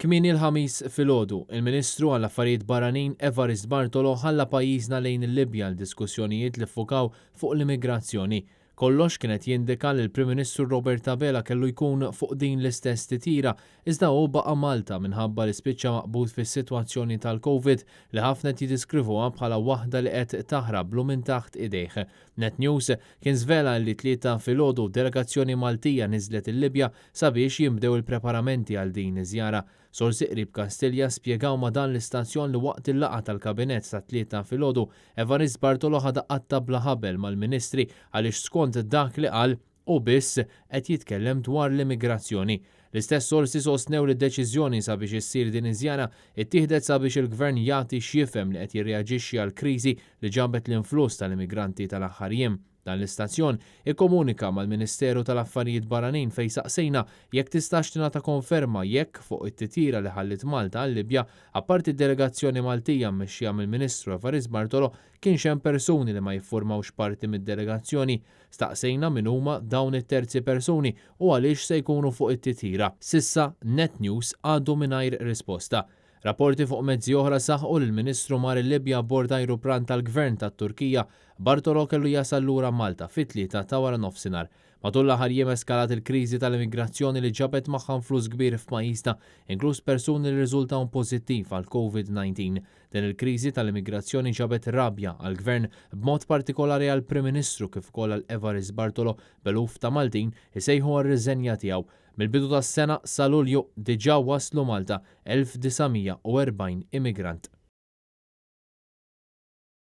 Kmieni l-Ħamis filgħodu, il-Ministru għall-Affarijiet Barranin Evarist Bartolo ħalla pajjiżna lejn il-Libja għal diskussjonijiet li ffukaw fuq l-immigrazzjoni. Kollox kien qed jindika li l-Prim Ministru Robert Abela kellu jkun fuq din l-istess titjira, iżda hu baqa' Malta minħabba li spiċċa maqbud fis-sitwazzjoni tal-Covid li ħafna qed jiddiskrivuha bħala waħda li qed taħrablu minn taħt idejh. Net News kien żvela li t-Tlieta filgħodu delegazzjoni Maltija niżlet il-Libja sabiex jinbdew il-preparamenti għal din iż-żjara. Sorsi qrib Kastilja spjegaw ma' dan l-istazzjon li waqt il-laqgħa tal-Kabinett tat-Tlieta filgħodu, Evarist Bartolo ħadha qatta' bla ħabel mal-Ministri għaliex skont dak li qal, hu biss qed jitkellem dwar l-immigrazzjoni. L-istess sorsi sostnew li d-deċiżjoni sabiex issir din iż-żjara ttieħdet sabiex il-Gvern jagħti x'jifhem li qed jirreaġixxi għall-kriżi li ġabet l-influss tal-immigranti tal-aħħar jiem. Dan l-istazzjon ikkomunika mal-Ministeru tal-Affarijiet Barranin fejn saqsejna jekk tistax tingħata konferma jekk fuq it-titjira li ħalliet Malta għal-Libja, apparti d-delegazzjoni Maltija mmexxija mill-Ministru Evarist Bartolo, kienx hemm persuni li ma jiffurmawx parti mid-delegazzjoni. Staqsejna min huma dawn it-terzi persuni u għaliex se jkunu fuq it-titjira. S'issa, Net News għadu mingħajr risposta. Rapporti fuq mezzi oħra saħqu li l-Ministru mar il-Libja abbord ajruplan tal-Gvern tat-Turkija. Bartolo kellu jasal lura Malta fit-3 ta' waranofsinhar. Matul l-aħħar jiem eskalat il-kriżi tal-immigrazzjoni li ġabet magħha influss kbir f'pajjiżna, inkluż persuni li rriżultaw pożittiv għall-Covid-19. Din il-kriżi tal-immigrazzjoni ġabet rabja għall-Gvern, b'mod partikolari għall-Prim Ministru kif ukoll għal Evarist Bartolo, b'eluf ta' Maltin isejħu għar-riżenja tiegħu. Mill-bidu tas-sena sa Lulju diġà waslu Malta 1,940 immigrant.